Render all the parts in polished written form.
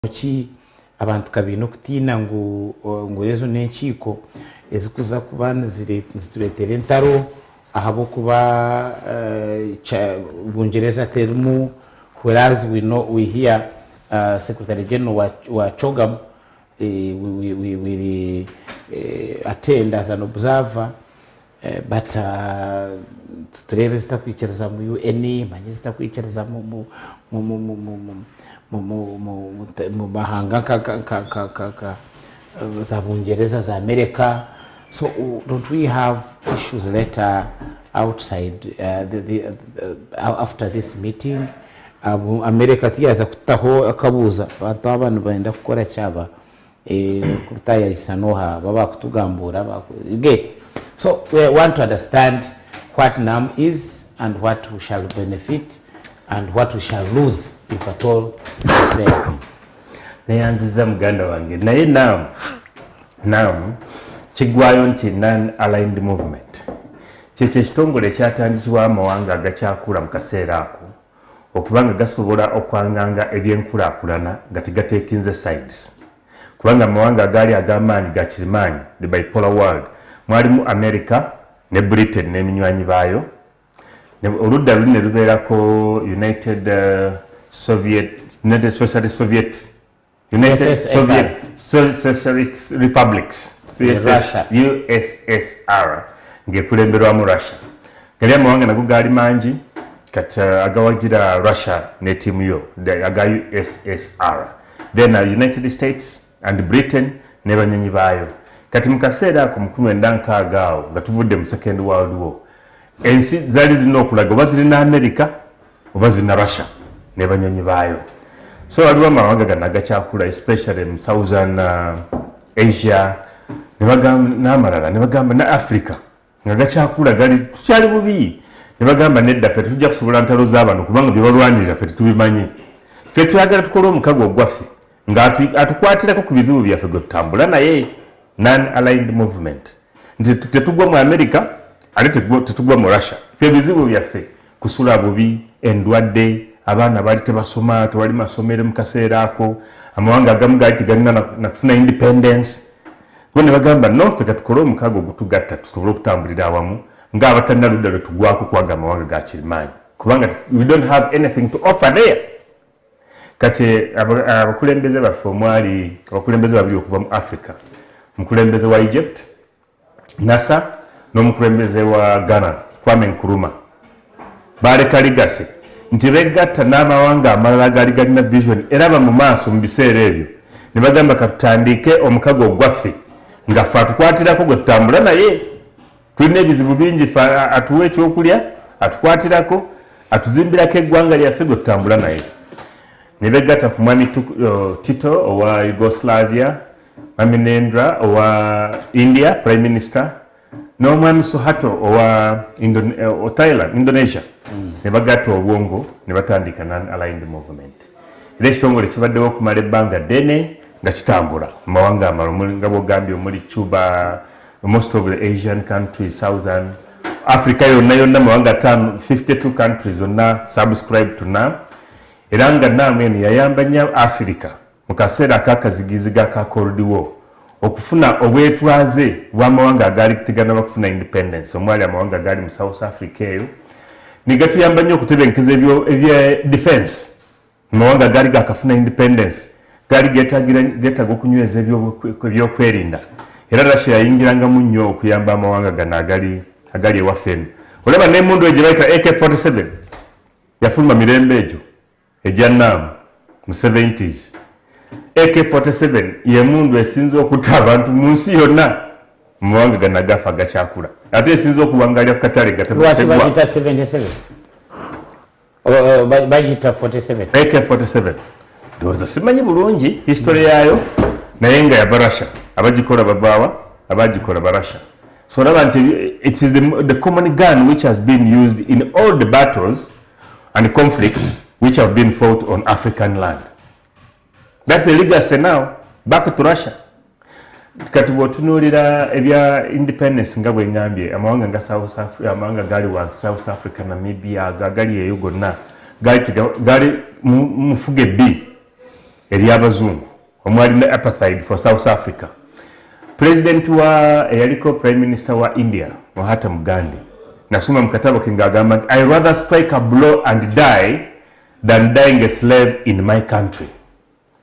Ki? Abantu ka baine okutiina ngu ngu ezo n'enkiiko ezikuza kuba nizitureetera entaro ahabw'okuba Bungyereza terimu whereas we know we hear Secretary General wa wa CHOGM we will attend as an observer but tureebe ezitakwikiriza mu UN manya ezitakwikiriza mu mahanga nka za Bungyereza za America so don't we have issues later outside after this meeting America tiyaza kutaho akabuuza abantu aba nibenda kukora ki aba Kutayayisa noha aba abakutugambuura abaku you get so we want to understand what NAM is and what we shall benefit and what we shall lose if at all it's there. Neyanziza muganda wange naye NAM NAM kigwayo nti non aligned movement kyekyo ekitongole ekyatandikibwawo amawanga agakyakula mu kaseera ako okuba nga gasobola okwanganga ebyenkulaakulana nga tegatekinze sides kubanga amawanga agaali ag'amaanyi ga kirimaanyi the bipolar world mwalimu America ne Britain n'eminywanyi baayo oludda luli ne lubeerako United uh, Soviet United Socialist Soviet United Soviet Socialist Republics USSR ng'ekulemberwamu Russia gali amawanga nago gaali mangi kati uh, agawagira Russia ne tiimu yo aga USSR then uh, United States and Britain ne banyonyi baayo kati mu kaseera ako mu 1960 awo nga tuvudde mu second world war ensi zaali zirina okulaga oba zirina America oba zirina Russia ne banyonyi baayo so waliwo amawanga gano agakyakula especially mu southern uh, Asia n'amalala ne bagamba ne Africa nga gakyakula gali tukyali bubi ne bagamba nedda ffe tetujja kusobola ntalo z'abano kubanga bye balwanirira ffe tetubimanyi ffe twagala tukole omukago ogwaffe nga atukwatirako ku bizibu byaffe gwe tutambula naye non aligned movement nti tetugwa mu America ate tetugwa mu Russia ffe ebizibu byaffe kusula bubi endwadde abaana baali tebasoma tewali masomero mu kaseera ako amawanga agamu gaali tegalina nakufuna independence bo ne bagamba no ffe katukole omukago ogutugatta tusobole okutambulira awamu ng'abatalina ludda lwe tugwako kubanga amawanga ga kirimaanyi kubanga we don't have anything to offer there kati abakulembeze baffe omwali abakulembeze babiri okuva mu Africa omukulembeze wa Egypt Nasser n'omukulembeze wa Ghana Kwame Nkrumah baleka legacy nti begatta n'amawanga amalala gaali galina vision eraba mu maaso mu biseera ebyo ne bagamba katutandiike omukago ogwaffe nga ffe atukwatirako gwe tutambula naye tulina ebizibu bingi ffe atuwa ekyokulya atukwatirako atuzimbirako eggwanga lyaffe gwe tutambula naye ne begatta ku mwami Tito owa Yugoslavia Mwami Nendra owa India Prime Minister n'omwami Suharto owa eh, Thailand, Indonesia mm. ne bagatta obwongo ne batandika non aligned movement era ekitongole kibaddewo okumala ebbanga ddene nga kitambula mu mawanga amalala nga bwogambye omuli Cuba most of the Asian countries southern Africa yonna yonna mawanga ataano 52 countries zonna subscribe to NAM era nga NAM eno yayamba nnyo Africa Mu kaseera ak'akazigiizigo aka Cold War, okufuna obwetwaze bw'amawanga agaali teganaba kufuna independence, omwali amawanga agaali mu South Africa eyo, ne gatuyamba nnyo okutebenkeza ebya defense. Amawanga agaali gakafuna independence gaali geetaaga okunyweza ebyokwerinda, era Russia yayingirangamu nnyo okuyamba amawanga gano agali agali ewaffe eno. Olaba n'emmundu eyo gye bayita AK-47 yafuluma mirembe egyo. Egya NAM mu seventies. AK 47 y'emundu esinze okutta abantu mu nsi yonna mu mawanga gano agafa agakyakula ate esinze okuwangalira ku katale nga Lwaki bagiyita 77? Bagiyita 47. AK 47 ndowooza simanyi bulungi history yaayo naye nga yava Russia abagikola bavaawa abagikola ba Russia so olaba nti it is the, the common gun which has been used in all the battles and conflicts which have been fought on African land. That's a legacy now back to Russia. Kati bw'otunuulira ebya independence nga bwe ngambye amawanga nga South Africa, amawanga gaali wansi South Africa, Namibia agali eyo gonna gaali gaali mufuga ebbi. ery'abazungu omwali ne apartheid for South Africa. Pulezidenti wa eyaliko Prime Minister wa India Mahatma Gandhi nasoma mu katabo ke ng'agamba nti I rather strike a blow and die than dying a slave in my country.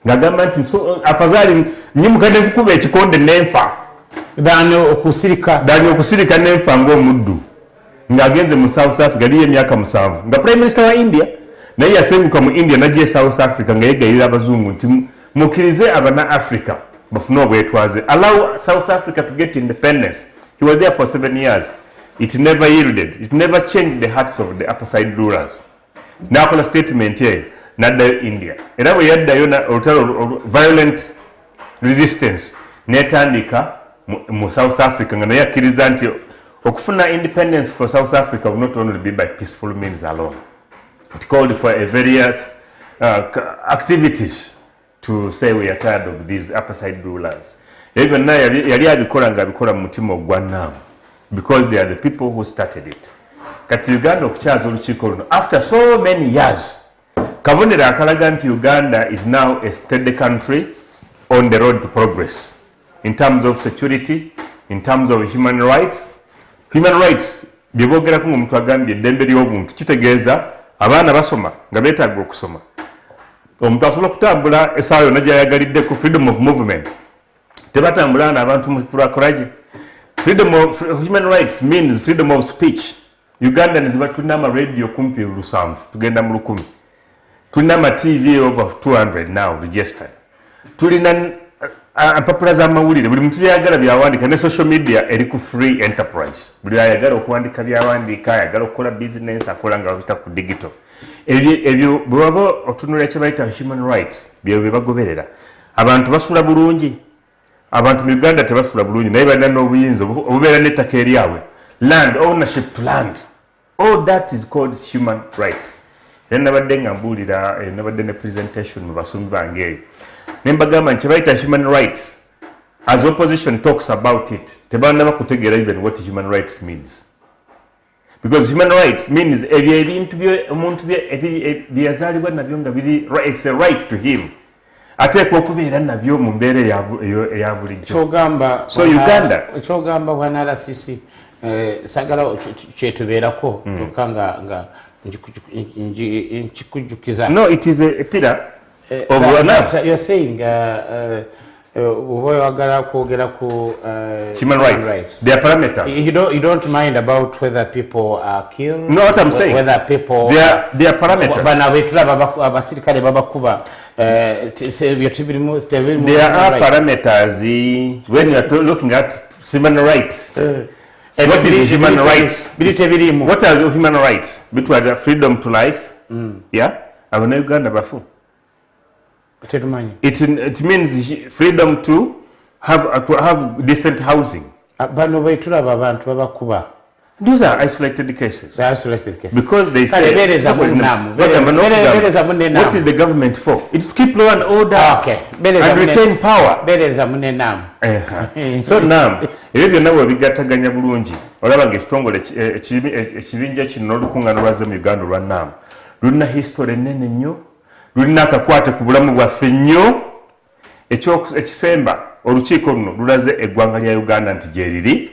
Ng'agamba nti so, afazali nyimuka ne nkukuba ekikonde nenfa than okusirika than okusirika nenfa ng'omuddu. Ng'agenze mu South Africa yaliyo emyaka 7 nga Prime Minister wa India, naye yasenguka mu India n'ajja e South Africa nga yeegayirira abazungu nti mukkirize abana Africa bafune obwetwaze, allow South Africa to get independence. He was there for 7 years. It never yielded, it never changed the hearts of the apartheid rulers. N'akola statement eyo n'addayo India, era bwe yaddayo olutalo violent resistance n'etandika mu South Africa, nga naye akkiriza nti okufuna independence for South Africa will not only be by peaceful means alone. It called for a various activities to say we are tired of these apartheid rulers. Ebyo byonna yali abikola ng'abikola mu mutima ogwa NAM, because they are the people who started it. Kati Uganda okukyaza olukiiko luno after so many years kabonero akalaga nti Uganda is now a steady country on the road to progress in terms of security, in terms of human rights. Human rights bye boogerako ng'omuntu agambye eddembe ly'obuntu kitegeeza abaana basoma nga beetaaga okusoma, omuntu asobola okutambula essaawa yonna gy'ayagalidde ku freedom of movement, tebatambula n'abantu mu kurakurage. Freedom of human rights means freedom of speech. Ugandans tulina ama radio kumpi 70, tugenda mu 1000, tulina ama TV over 200 now registered, tulina empapula z'amawulire, buli muntu byayagala byawandika, ne social media eri ku free enterprise, buli ayagala okuwandika byawandiika, ayagala okukola business akola nga babita ku digital. Ebyo bwe waba otunulira kye bayita human rights, byebyo bye bagoberera. Abantu basula bulungi, abantu mu Uganda tebasula bulungi, naye balina n'obuyinza obubeera n'ettaka eryabwe, land ownership to land, all that is called human rights. Era nabadde nga mbuulira, nabadde ne presentation mu basomi bange eyo ne mbagamba nti kyebayita human rights, as opposition talks about it, tebanaba kutegeera even what human rights means, because human rights means ebyo ebintu omuntu byeyazaalibwa nabyo nga biri, it's a right to him, ateekwa okubeera nabyo mu mbeera eya bulijjo. Kyogamba So Uganda- Kyogamba bwana RCC, sagala kyetubeerako kyokka nga nkikujjukiza. No, it is a pillar of That you're saying, oba oyagala kwogera ku human rights. There are parameters. You don't mind about whether people are killed? No, what I'm saying, Whether people there are parameters. Bano abetulaba abasirikale babakuba, ebyo tebirimu tebirimu There human are rights. parameters when you are looking at human rights. What is human rights? Biri tebirimu. What are human rights? Bitwala freedom to life. Yeah, Abannayuganda bafu. Tetumanyi. It means freedom to have decent housing. Ah, bano betulaba abantu babakuba. Those are isolated cases. The isolated cases. Because they Kale, say beereza munnamu. Beereza munne. What is the government for? It's to keep law and order Beereza and retain power. Beereza munne naamu. So nam ebyo byonna bwe bigattaganya bulungi, olaba nga ekitongole ekibinja kino n'olukuŋŋaana lwazze mu Uganda olwa NAM lulina history ennene nnyo, lulina akakwate ku bulamu bwaffe nnyo. Ekisemba, olukiiko luno lulaze eggwanga lya Uganda nti gyeriri,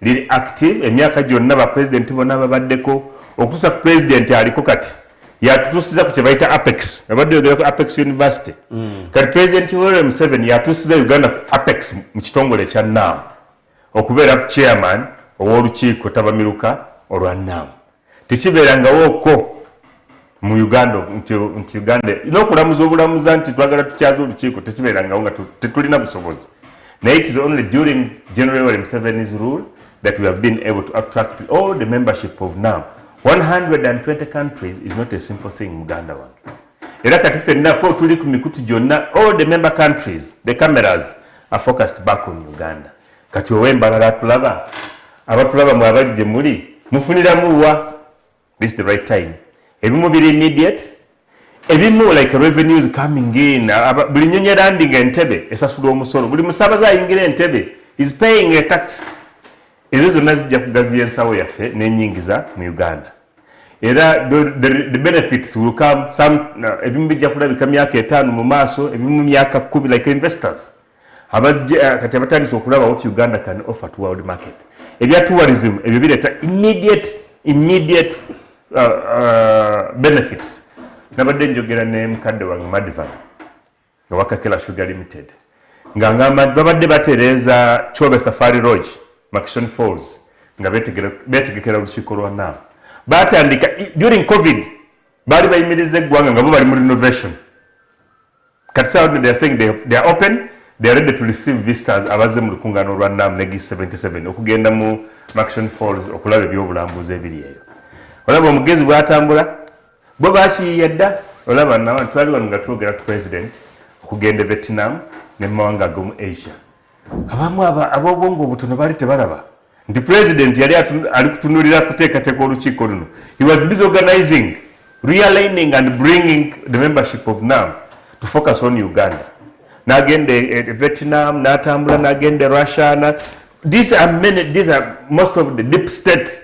liri active emyaka gyonna, bapulezidenti bonna babaddeko okutuusa ku pulezidenti aliko kati yatutuusiza ku kye bayita Apex. Abadde yogerako Apex University. Kati Pulezidenti Yoweri Museveni yatuusiza Uganda ku apex mu kitongole ekya NAM, okubeera chairman ow'olukiiko tabamiruka olwa NAM. Tekibeerangawooko mu Uganda nti Uganda n'okulamuza obulamuza nti twagala tukyaza olukiiko, tekibeerangawo nga tetulina busobozi. Naye it is only during General Yoweri Museveni's rule that we have been able to attract all the membership of NAM. 120 countries is not a simple thing, muganda wange. Era kati ffenna fo tuli ku mikutu gyonna, all the member countries, the cameras are focused back on Uganda. Kati ow'embalala atulaba, abatulaba mwe abali gye muli mufuniramu wa? This is the right time. Ebimu biri immediate, ebimu like revenues coming in. Buli nyonyi erandinga Entebbe esasula omusolo, buli musaabaze ayingira Entebbe is paying a tax. Ezo zonna zijja kugaziya ensawo yaffe n'enyingiza mu Uganda. Era the benefits will come some ebimu bijja kulabika myaka etaano mu maaso, ebimu myaka kkumi like investors abajja kati abatandise okulaba what Uganda can offer to world market. Ebya tourism ebyo bireeta immediate immediate benefits. Nabadde njogera ne mukadde wange Madvan owa Kakela Sugar Limited nga ngamba nti babadde batereeza Chobe Safari Lodge Murchison Falls nga betegekera olukiiko lwa NAM. Batandika during COVID baali bayimiriza eggwanga nga bo bali mu renovation. Kati sawa they are saying they are open, they are ready to receive visitors abazze mu lukungaano lwa NAM ne G77 okugenda mu Murchison Falls okulaba ebyobulambuzi ebiri eyo. Olaba omugezi bw'atambula bo bakiyiya dda. Olaba nawa twali wano nga twogera ku president okugenda e Vietnam ne mu mawanga ag'omu Asia. Abamu ab'obwongo obutono baali tebalaba nti president yali ali kutunuulira kuteekateeka olukiiko luno. He was busy organizing, realigning and bringing the membership of NAM to focus on Uganda. N'agenda e Vietnam, n'atambula n'agenda e Russia. Na, these are many, these are most of the deep state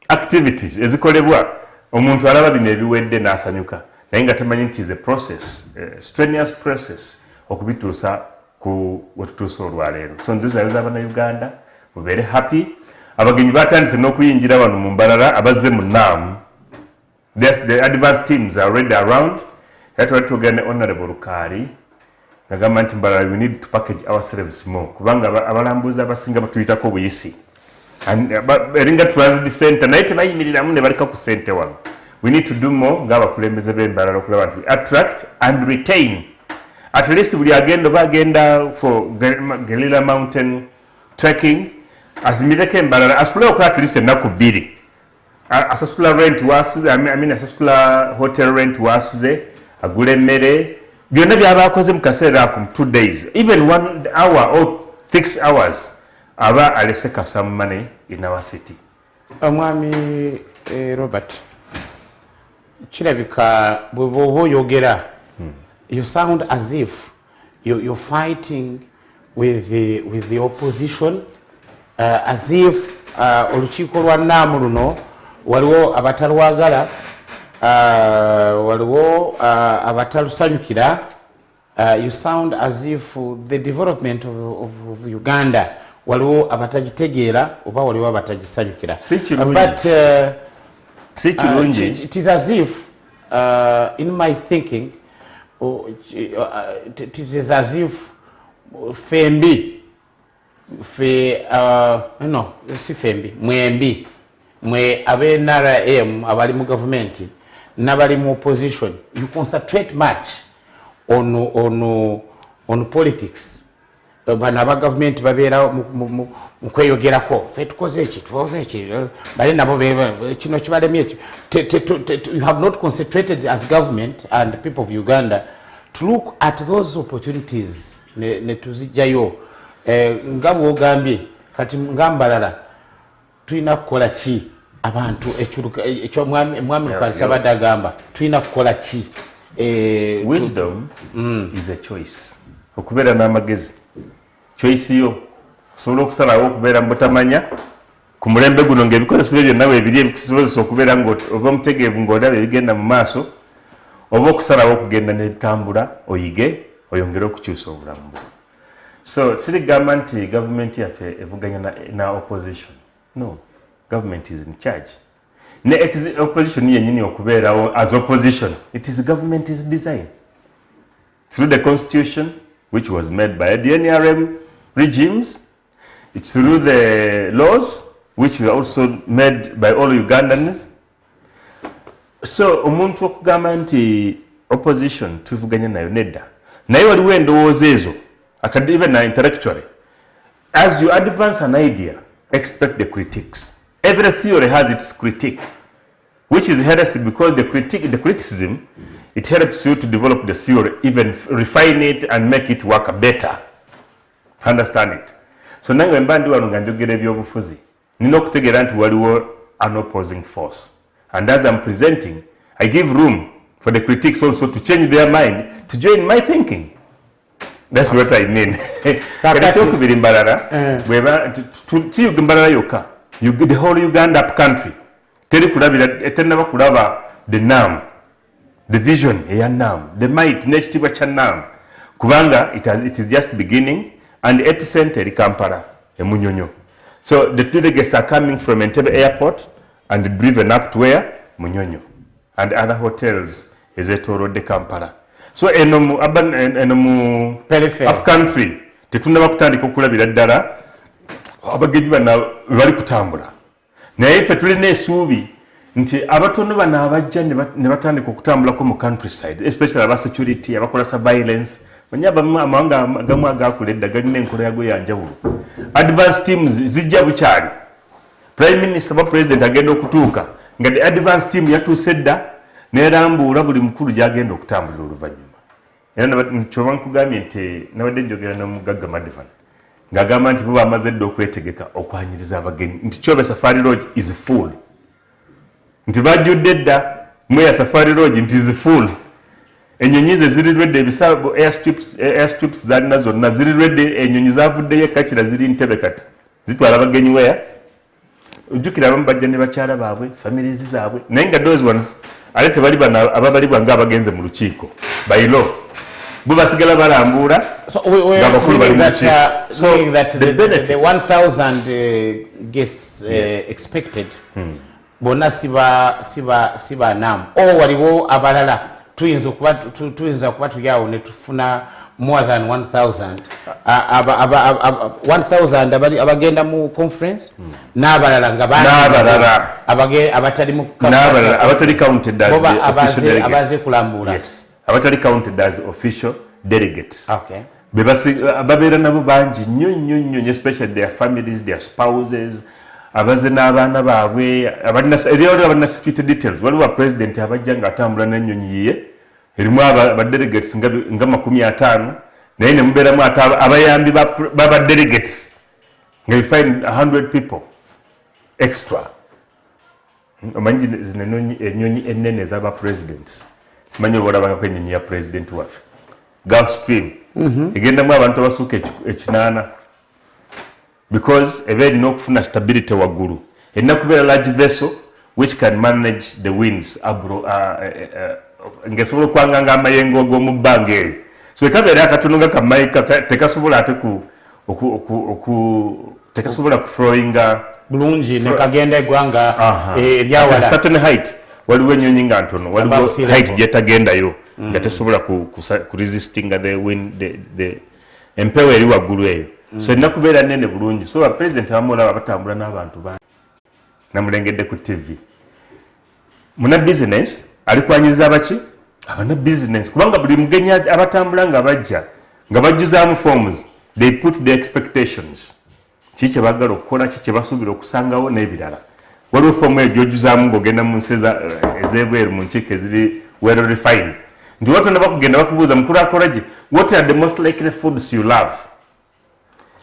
activities ezikolebwa. Omuntu alaba bino ebiwedde n'asanyuka, naye nga tamanyi nti is a process, strenuous process okubituusa ku wetutuuse olwaleero. So nduzayoza Abannayuganda mubeere happy. Abagenyi batandise n'okuyingira wano mu Mbarara abazze mu NAM. Yes, the advanced teams are already around. Era twali twogera ne Honorable Rukaari nagamba nti Mbarara, we need to package ourselves more kubanga abalambuzi abasinga batuyitako buyisi, eringa transit center, naye tebayimiriramu ne baleka ku sente wano. We need to do more ng'abakulembeze b'Embarara okulaba nti we attract and retain at least buli agenda oba agenda for Gorilla Mountain trekking azimireko Embarara, asuleko at least ennaku 2, asasula rent wasuze, I mean asasula hotel rent wasuze, agula emmere, byonna byaba akoze mu kaseera ako mu 2 days, even one hour or 6 hours, aba alese ka some money in our city. Omwami Robert, kirabika bwe bw'oba oyogera you sound as if you're fighting with the opposition, as if olukiiko lwa NAM luno waliwo abatalwagala, waliwo abatalusanyukira. You sound as if the development of Uganda waliwo abatagitegeera oba waliwo abatagisanyukira. Si kirungi. But Si kirungi. It is as if, in my thinking, it is as if fembi fe, no, si fembi, mwembi mwe abe NRM abali mu gavumenti n'abali mu opposition, you concentrate much on politics. Bano aba gavumenti babeera mu kweyogerako, fe tukoze eki, tukoze eki, bali nabo kino kibalemye eki. You have not concentrated as government and people of Uganda to look at those opportunities ne tuzijjayo. Nga bwogambye kati nga Mbarara tulina kukola ki abantu ekyomwami mwami Lukali kyabadde agamba, tulina kukola ki? Wisdom is a choice. Okubeera n'amagezi choice yo. Osobola okusalawo okubeera mu butamanya ku mulembe guno ng'ebikozesebwa byonna weebiri ebikusobozesa okubeera nga oba mutegeevu ng'olaba ebigenda mu maaso, oba okusalawo okugenda n'ebitambula oyige oyongere okukyusa obulamu bwo. So sirigamba nti gavumenti yaffe evuganya na opposition. No, government is in charge. Ne opposition yennyini okubeerawo as opposition, it is government's design through the constitution, which was made by the NRM regimes. It's through the laws, which were also made by all Ugandans. So omuntu okugamba nti opposition tuvuganya nayo, nedda. Naye waliwo endowooza ezo, even intellectually, as you advance an idea, expect the critiques. Every theory has its critique, which is heresy, because the critique, the criticism, it helps you to develop the theory, even refine it and make it work better, to understand it. So nange mba ndi wano nga njogera ebyobufuzi, nina okutegeera nti waliwo an opposing force, and as I'm presenting, I give room for the critics also to change their mind to join my thinking. That's what I mean. Kakati- Ekyokubiri, Mbarara Eh. bweba si Mbarara yokka, the whole Uganda up country. Terikurabira, terinaba kuraba the NAM, the vision eya NAM, the might n'ekitiibwa kya NAM kubanga it has, it is just beginning and epicenter eri Kampala, e Munyonyo. So the delegates are coming from Entebbe airport and driven up to where? Munyonyo and other hotels ezetoolodde Kampala. So eno mu urban, eno mu Periphery. up country tetunaba kutandika okulabira ddala abagenyi bano bali kutambula. Naye ffe tulina esuubi nti abatono bano abajja ne batandika okutambulako mu countryside, especially aba security, abakola surveillance. Manye amawanga agamu agakula edda galina enkola yago yanjawulo. Advance teams zijja bukyali. Prime Minister oba President agenda okutuuka nga the advance team yatuuse dda nerambuula buli mukulu gyagenda okutambulira oluvannyuma. Era kyoba nkugambye nti nabadde njogera n'omugagga Madivan ng'agamba nti bo bamaze dda okwetegeka okwanyiriza abagenyi, nti Kyobe Safari Lodge is full, nti bajjudde dda Mweya Safari Lodge nti is full, enyonyi ze ziri ready, ebisaawe airstrips zalina zonna ziri ready, enyonyi zavuddeyo ekakira ziri Ntebe kati zitwala abagenyi weya. Ojjukira abamu bajja ne bakyala baabwe, families zaabwe, naye nga those ones ate tebali bano ababalibwa ng'abagenze mu lukiiko bailo, bo basigala balambuula. So we, meaning that, so meaning that the 1,000 guests expected bonna siba NAM o waliwo abalala tuyinza okuba tuli awo ne tufuna more than 1000 1000 abali abagenda mu conference n'abalala nga bangi. N'abalala. Abatali mu n'abalala abatali counted as Bo the official delegates. Abaze kulambula. Yes, abatali counted as official delegates. Okay. Babeera nabo bangi nnyo nnyo nnyo nnyo, especially their families, their spouses, abaze n'abaana baabwe abalina, eri waliwo abalina security details. Waliwo president abajja ng'atambula n'ennyonyi yiye erimu aba delegates nga 50, naye ne mubeeramu ate abayambi baba delegates nga you find 100 people extra. Omanyi zino ennyonyi ennene ez'aba presidents, simanyi oba olabangako ennyonyi ya president waffe Gulfstream, egendamu abantu abasuuka 800 because eba erina okufuna stability waggulu, erina kubeera large vessel which can manage the winds abro, ng'esobola okwanganga amayengo ag'omu bbanga eyo. So ekabeera akatono nga kamaika tekasobola ate ku, oku, oku, oku, tekasobola kuflowinga bulungi nekagenda eggwanga At a eryawala. certain height waliwo ennyonyi nga ntono, waliwo Above sea height level. gyetagendayo nga tesobola ku resistinga the wind, the empewo eri waggulu eyo. So erina kubeera nene bulungi. So abapresident abamu olaba batambula n'abantu bangi. Namulengedde ku TV, muna business ali kwanyiza abaki abana business, kubanga buli mugenyi abatambula nga bajja nga bajjuzaamu forms, they put the expectations, ki kye baagala okukola, ki kye basuubira okusangawo n'ebirala. Waliwo foomu eyo gyojjuzaamu ng'ogenda mu nsi ez'ebweru mu nkiiko eziri well refined, nti watonda bakugenda bakubuuza, mukulu akolagi, what are the most likely foods you love?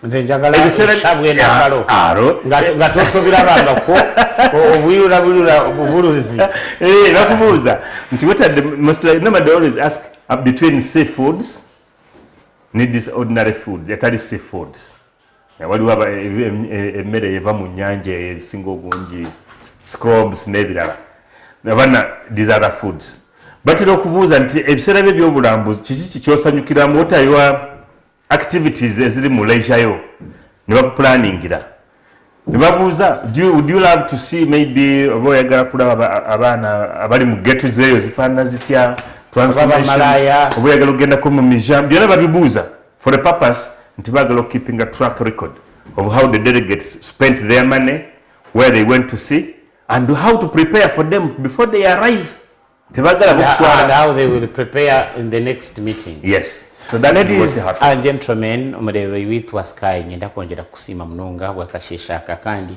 Nze njagala eshabwe n'akalo. Aro. Nga tobirabangako obwirula bwirula bubuluzi. Bakubuuza nti what are the most likely, normally they always ask between seafoods ne these ordinary foods etali seafoods. Waliwo emmere eva mu nnyanja ebisinga obungi, scrobs n'ebirala, abana these other foods. Batera okubuuza nti ebiseera bye ebyobulambuzi kiki kikyosanyukiramu, what are your activities eziri mu leisure yo, ne bakupulaningira ne babuuza, would you love to see maybe oba oyagala kulaba abaana abali mu ghetto zeeyo zifaanana zitya, transformation, Bamalaaya. oba oyagala okugendako mu museum. Byonna babibuuza for the purpose nti baagala keeping a track record of how the delegates spent their money, where they went to see and how to prepare for them before they arrive. Tebagala And bokuswala. how they will prepare in the next meeting. Yes, so that is what Ladies happens. and gentlemen, omurebe witwa Sky, ngenda kwongera kusiima munonga bwakasheshaka kandi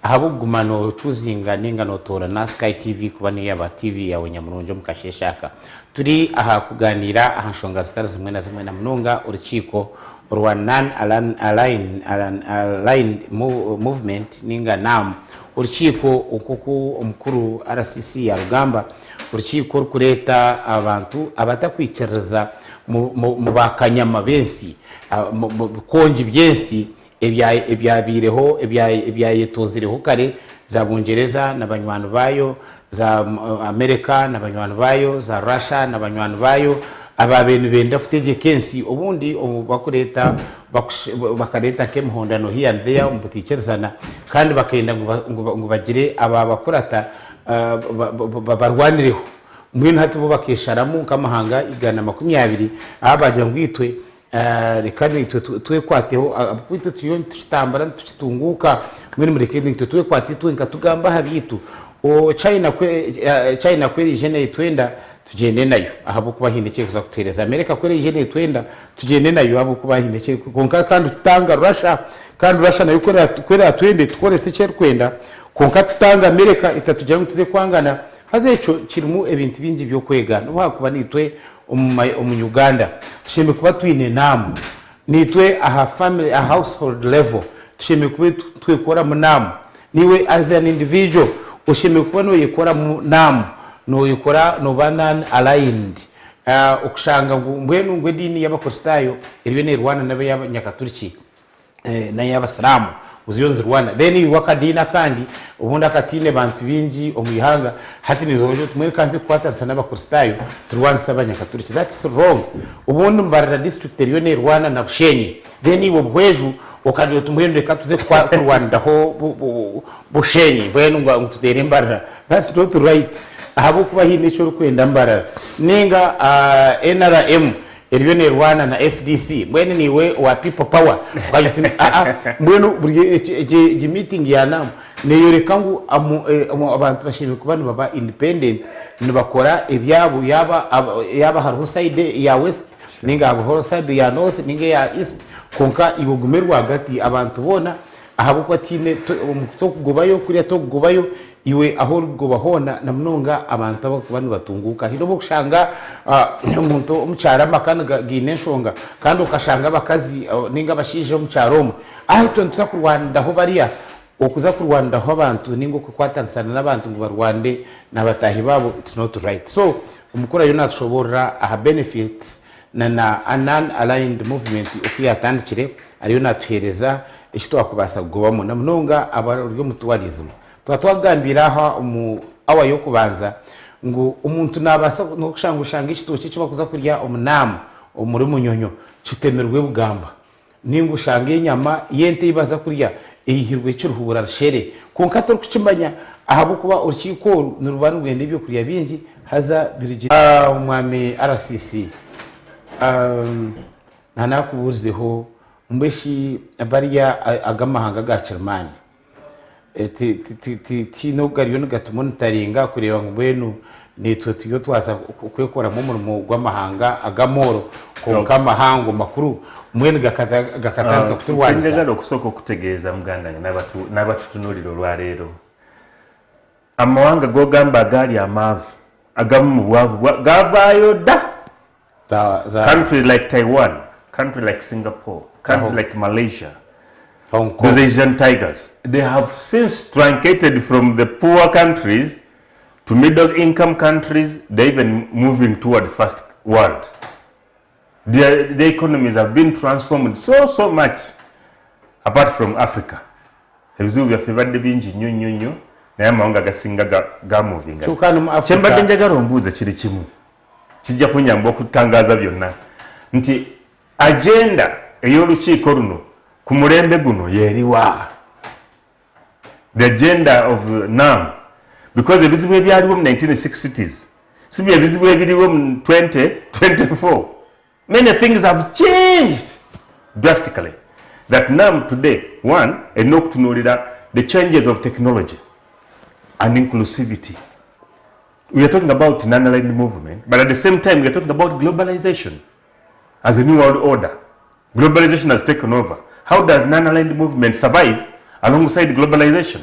ahabuguma nocuzinga ninga notora na Sky TV kuba niyo yaba TV yawe nyamurungi. Omukasheshaka turi aha kuganira aha nshonga zitari zimwe na zimwe, na munonga urukiiko rwa non aligned movement ninga NAM, urukiiko nkuku omukuru RCC yarugamba, urukiiko rukureeta abantu abatakwikiriza mu bakanyama b'ensi, mu bikongi by'ensi ebyabiireho, ebyayetonzereho kare. Za Bungyereza na banywani baayo, za Amerika na banywani baayo, za Russia na banywani baayo, abaabaire nibenda kutegyeka ensi obundi obu bakureeta bakareeta nk'emihondano here and there omu butaikirizana kandi bakenda ngu bagire abaabakurata babarwanireho. Mbwenu hati bo bakeesharamu nk'amahanga 120 aha baagira ngu itwe Reka naitwe twekwateho ahabw'okuba itwe turiyo nitukitambura nitukitunguuka, mbwenu mureke naitwe twekwate twenka tugambe aha byaitu. China ku China ku eraije neetwenda tugyende nayo ahabw'okuba haine eki erikuza kutuheereza. America ku eraije neetwenda tugyende nayo ahabw'okuba haine eki kwonka kandi tutanga Russia, kandi Russia nayo ku eraatwende tukorese eki erikwenda kwonka tutanga America etatugira ngu tuze kwangana. Haza ekyo kirimu ebintu bingi by'okwega n'obu haakuba naitwe omu Uganda tushemereire kuba twine enaamu. Naitwe aha family, aha household level tushemereire kuba nitwekoramu naamu. Naiwe as an individual oshemereire kuba noyekoramu naamu, noyekora noba non aligned. Okushanga ngu mbwenu ngu ediini y'abakristaayo eriyo nerwana n'ey'abanyakaturiki. n'ey'abasiraamu ziriyo nizirwana then iwe akadiini akandi obundi akataine bantu baingi omu ihanga hati noija oti mbwenu kanze kukwatanisa n'abakristaayo turwanise abanyakaturiki that's wrong obundi Mbarara district eriyo nerwana na Bushenyi then iwe Buhweju okagira oti mbwenu reka tuze kurwaniraho Bushenyi mbwenu ngu tuteere Mbarara that's not right ahabw'okuba haine eki orikwenda Mbarara ninga NRM Eriyo nerwana na FDC mbwenu niiwe owa people power okagira oti aa mbwenu buri egi meeting ya NAM neyoreka ngu abantu bashemereire kuba nibaba independent nibakora ebyabo yaaba yaaba hariho side eya west ninga hariho side ya north ninga eya east kwonka iwe ogume rwagati abantu boona Ahabw'okuba tihaine tokugobayo kuriya tokugobayo, iwe ahu orikugoba hoona na munonga abantu abarikuba nibatunguuka. Haine obu orikushanga omuntu omu kyaro amaka gaine enshonga kandi okashanga abakazi ninga abashaija omu kyaro omwe, aah itwe nituza kurwaniraho bariya, okuza kurwaniraho abantu ninga okukwatanisana n'abantu ngu barwane na bataahi baabo it's not right. So omukuru ariyo natushoboorora aha benefits na na Non Aligned Movement oku yatandikire ariyo natuhereza eki twakubaasa kugobamu na munonga abari omu tourism. Twaba twakugambiire aha omu hour y'okubanza ngu omuntu nabaasa nokushanga oshanga ekitookye eki bakuza kurya omu naamu omuri Munyonyo kitemirwe Bugamba ninga oshange enyama y'ente ei baza kurya eihirwe Kiruhura Rushere kwonka torikukimanya ahabw'okuba orukiiko oru niruba nirwenda ebyokurya bingi haza birugire Omwami RCC, Nanakubuurizeho mbwe shi bariya aga amahanga ga kirimaani Tihaine ogu gariyo nigatumonitaringa kureeba ngu mbwenu naitwe turiyo twaza kwekoramu omurimo gw'amahanga ag'amooro kwonka amahango makuru mbwenu gakatandika kuturwanisa. Ekinjagara okusooka okutegeeza muganda wange n'abatutunuulira olwaleero, amawanga g'ogamba agaali amaavu, agamu mu bwavu gaavaayo dda. Country like Taiwan, country like Singapore, country like Malaysia, Hong Kong. Those Asian tigers, they have since truncated from the poor countries to middle income countries, they're even moving towards first world. Their, their economies have been transformed so, so much apart from Africa. Ebizibu byaffe bibadde bingi nnyo nnyo nnyo naye amawanga agasinga gamuvinga. Kyokka no mu Africa. Kyembadde njagala ombuuze kiri kimu. Kijja kunyamba okutangaaza byonna nti agenda ey'olukiiko luno ku mulembe guno y'eriwa? The agenda of NAM because ebizibu ebyaliwo mu 1960s si bye bizibu ebiriwo mu 2024. Many things have changed drastically that NAM today, one, erina okutunuulira the changes of technology and inclusivity. We are talking about non-aligned movement, but at the same time we are talking about globalization as a new world order. Globalization has taken over. How does non-aligned movement survive alongside globalization,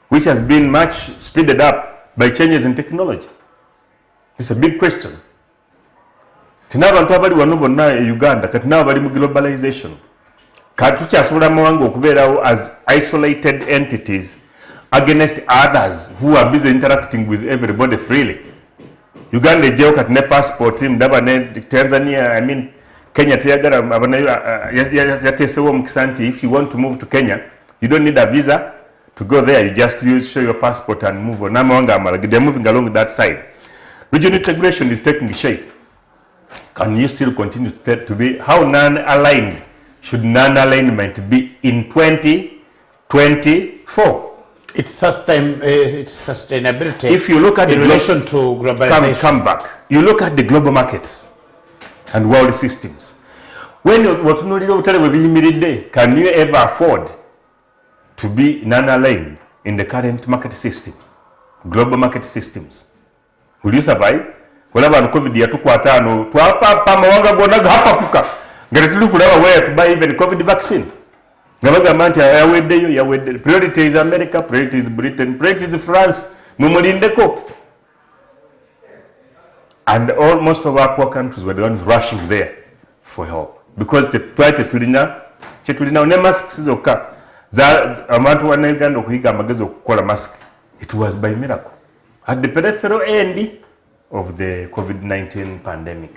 which has been much speeded up by changes in technology? It's a big question. Ti n'abantu abali wano bonna e Uganda kati nabo bali mu globalization. Kati tukyasobola amawanga okubeerawo as isolated entities against others who are busy interacting with everybody freely. Uganda ejjewo kati ne passport ndaba ne Tanzania, I mean Kenya teyagala abanayo yateesewo omukisa nti if you want to move to Kenya you don't need a visa. To go there you just use show your passport and move on. N'amawanga amalala they are moving along that side. Regional integration is taking shape. Can you still continue to, to be how non-aligned should non-alignment be in 2024? It's, sustain, it's sustainability. If you look at in the relation to globalization. Come, come back. You look at the global markets and world systems. When watunuulira obutale bwe biyimiridde, can you ever afford to be non-aligned in the current market system, global market systems? Will you survive? Olaba no COVID yatukwata ano twapapa amawanga gonna gapakuka nga tetuli kulaba where to buy even COVID vaccine. Nga bagamba nti yaweddeyo yawedde. Priority is America, priority is Britain, priority is France. Mumulindeko. And all, most of our poor countries were the ones rushing there for help because twali tetulina kyetulina ne masks zokka abantu bannayuganda okuyiga amagezi okukola mask it was by miracle at the peripheral end of the covid-19 pandemic.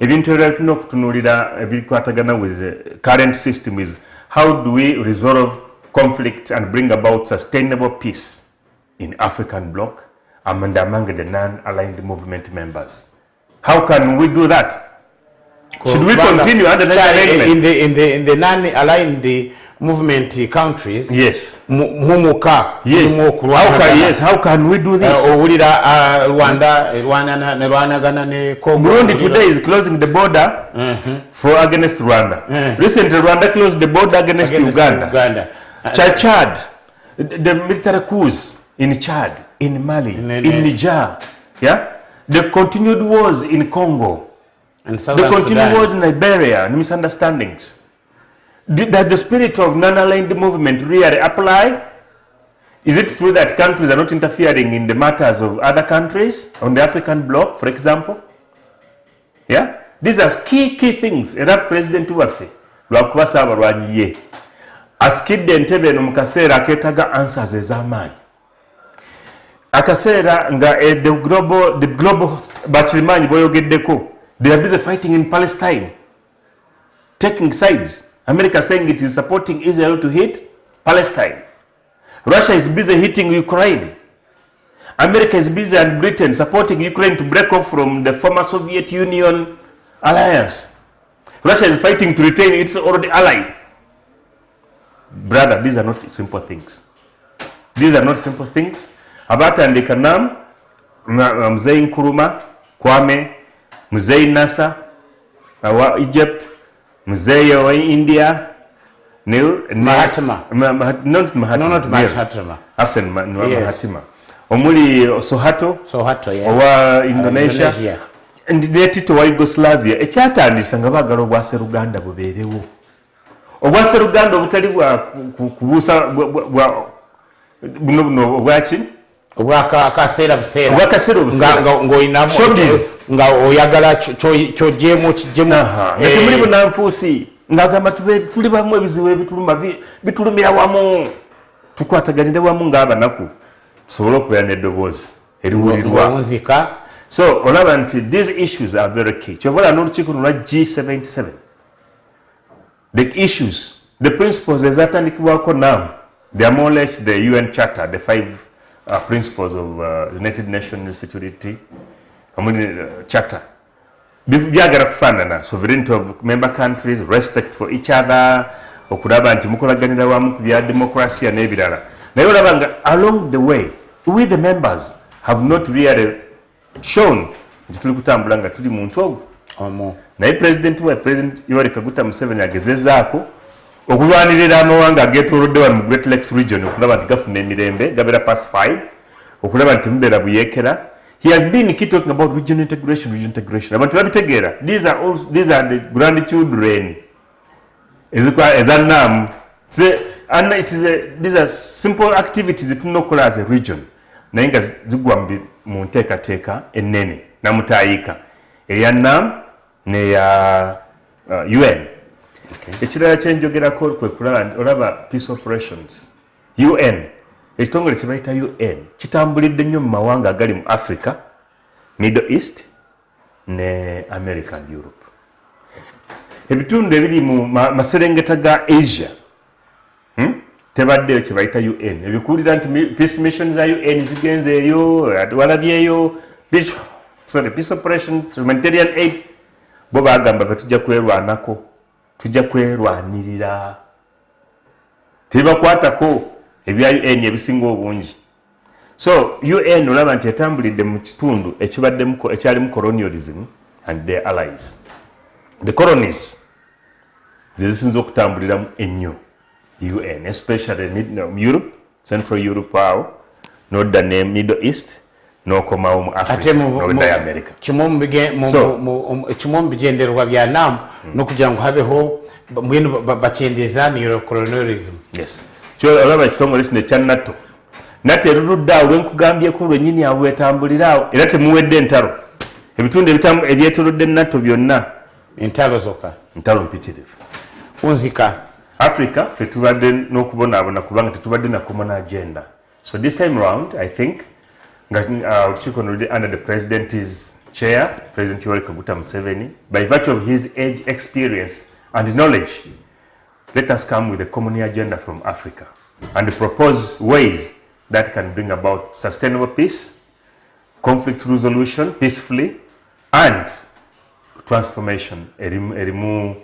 Ebintu ebirala tulina okutunuulira ebikwatagana with the current system is how do we resolve conflict and bring about sustainable peace in African bloc and among the non-aligned movement members. How can we do that? Should we continue under non-alignment? In the non-aligned movement countries, Yes. Mumuka, Yes. mulimu okulwanagana. How can, yes, how can we do this? Owulira Rwanda erwana nerwanagana ne Congo. Burundi today is closing the border for against Rwanda. Recently, Rwanda closed the border against, Against Uganda. Uganda. Chad, the military coups in Chad, in Mali, in Niger, yeah, the continued wars in Congo, And the Southern continued Sudan. wars in Liberia, and misunderstandings. Does the spirit of non-aligned movement really apply? Is it true that countries are not interfering in the matters of other countries, on the African bloc, for example? Yeah? These are key, key things. Era President waffe lwakuba saabalwanyi ye asikidde entebe eno mu kaseera akeetaaga answers ez'amaanyi, akaseera nga the global bakirimaanyi boyogeddeko, they are busy fighting in Palestine, taking sides. America saying it is supporting Israel to hit Palestine. Russia is busy hitting Ukraine. America is busy and Britain supporting Ukraine to break off from the former Soviet Union alliance. Russia is fighting to retain its old ally. Brother, these are not simple things. These are not simple things. Abatandika NAM, Mzee Nkrumah, Kwame, Mzee Nasser wa Egypt, Mzee wa India, Mahatma. Not Mahatma. No, not Nehru. Mahatma. After Mahatma. Omuli Suharto Suharto, yes. owa Indonesia, Indonesia. Ne Tito wa Yugoslavia. Ekyatandisa nga baagala obwaseruganda bubeerewo, obwaseruganda obutali bwa kubuusa buno buno obwaki. Obwakaseera buseera. Obwakaseera obuseera. Ng'olinamu Showbiz. Nga oyagala kyogyemu kijjemu. Nga temuli bunanfuusi, ng'agamba tuli bamu, ebizibu ebituluma bitulumira wamu, tukwataganire wamu ng'abanaku tusobole okubeera n'eddoboozi eriwulirwa. Ng'owunzika. So olaba nti these issues are very key. Kyova olaba n'olukiiko lwa G77, the issues, the principles ezatandikibwako now, they are more or less the UN Charter, the five principles of United Nations Security omuli Charter. Byagala kufaanana sovereignty of member countries, respect for each other, okulaba nti mukolaganira wamu ku bya demokrasiya n'ebirala. Naye olaba nga along the way we the members have not really shown nti tuli kutambula nga tuli muntu ogwo omu. Naye president wa President Yoweri Kaguta Museveni agezezaako okulwanirira amawanga agetolodde wano mu Great Lakes region okulaba nti gafuna emirembe, gabeera pacified, okulaba nti mubeera buyeekera. He has been key talking about regional integration, regional integration. Abantu babitegeera. These are the grandchildren eza NAM. And these are simple activities zetulina okukola as a region, naye nga zigwa mu nteekateeka ennene namutayiika eya NAM neya UN. Ekirala kyenjogerako kwe kulaba olaba peace operations, UN, ekitongole kye bayita UN kitambulidde nnyo mu mawanga agali mu Africa, Middle East ne America and Europe, ebitundu ebiri mu maserengeta ga Asia. Tebaddeyo kye bayita UN. Ebikuwulira nti peace mission za UN zigenze eyo, walabyeyo, sorry, peace operation, humanitarian aid. Bo bagamba ffe tujja kwerwanako, tujja kwerwanirira. Tebibakwatako ebya UN ebisinga obungi. So UN olaba nti etambulidde mu kitundu ekibaddemu ekyalimu colonialism and their allies. The colonies ze zisinze okutambuliramu ennyo UN, especially mid, no, Europe, Central Europe awo, n'odda ne Middle East, n'okomawo mu Africa, n'odda America. Kimwe mu bigyendererwa bya NAM n'okugira ngu habeho mbwenu bakyendeeza neo-colonialism. Yes. Kyo olaba ekitongole kino ekya NATO. NATO eruludde awo lwenkugambyeko lwennyini awo wetambulira awo era temuwedde entalo. Ebitundu ebyetoolodde NATO byonna entalo zokka. Entalo mpitirivu. Unzika. Africa ffe tubadde n'okubonaabona kubanga tetubadde na common agenda. So this time round I think nga olukiiko luli under the president's chair, President Yoweri Kaguta Museveni, by virtue of his age, experience and knowledge, let us come with a common agenda from Africa and propose ways that can bring about sustainable peace, conflict resolution peacefully, and transformation, erimu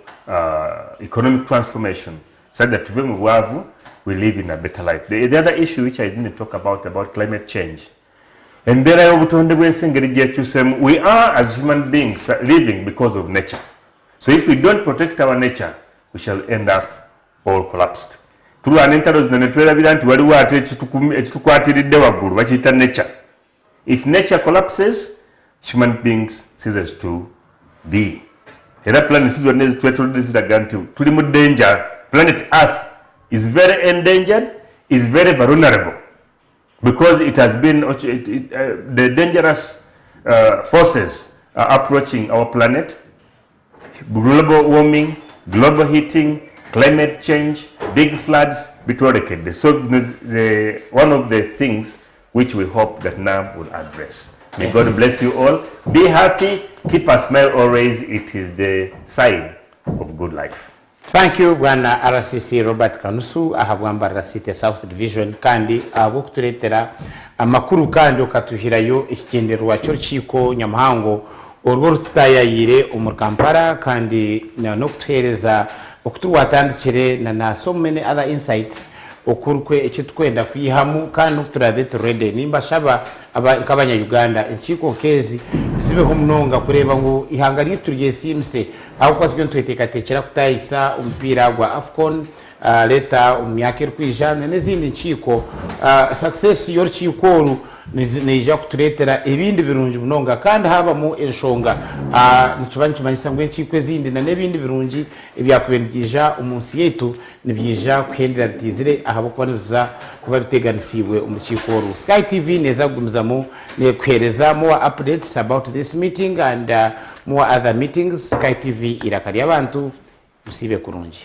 economic transformation, so that tuve mu bwavu, we live in a better life. The other issue which I didn't talk about climate change. Embeera y'obutonde bw'ensi engeri gyekyuseemu, we are as human beings living because of nature. So if we don't protect our nature, we shall end up all collapsed. Tulwana entalo zino ne twerabira nti waliwo ate ekitukwatiridde waggulu bakiyita nature. If nature collapses, human beings ceases to be. Era planets zonna ezitwetoolodde ziraga nti tuli mu danger. Planet Earth is very endangered, is very vulnerable because it has been it, it, the dangerous forces are approaching our planet. Global warming, global heating, climate change, big floods, bitwolekedde. So one of the things which we hope that NAM will address. May God bless you all. Be happy, keep a smile always. It is the sign of good life. Thank you, Bwana RCC Robert Kanusu ahabwa City South Division, kandi ahabw'okutureetera amakuru kandi okatuhirayo ekigyendererwa ky'orukiiko nyamuhango orwo rututayayire omu Kampala, kandi n'okutuheereza okuturwatandikire na so many other insights okurukwe ekitukwenda kwihamu kandi n'okuturabe turede. Nimbashaba nk'abanya-Uganda enkiiko nk'ezi zibeho munonga kureeba ngu ihanga ryaitu ryesiimuse, ahabw'okuba turiyo nitweteekateekyera kutayisa omupiira gwa AFCON leta omu myaka erikwija n'ezindi nkiiko. Success y'orukiiko oru neija kutureetera ebindi birungi munonga, kandi habamu enshonga nikiba nikimanyisa ngu enkiiko ezindi na n'ebindi birungi ebyakubaire nibyija omu nsi yaitu nibyija kuhendera bitiizire, ahabw'okuba nibiza kuba biteganisiibwe omu rukiiko oru. Sky TV neeza kugumizamu nekuheereza more updates about this meeting and more other meetings. Sky TV, iraka ry'abantu, musiibe kurungi.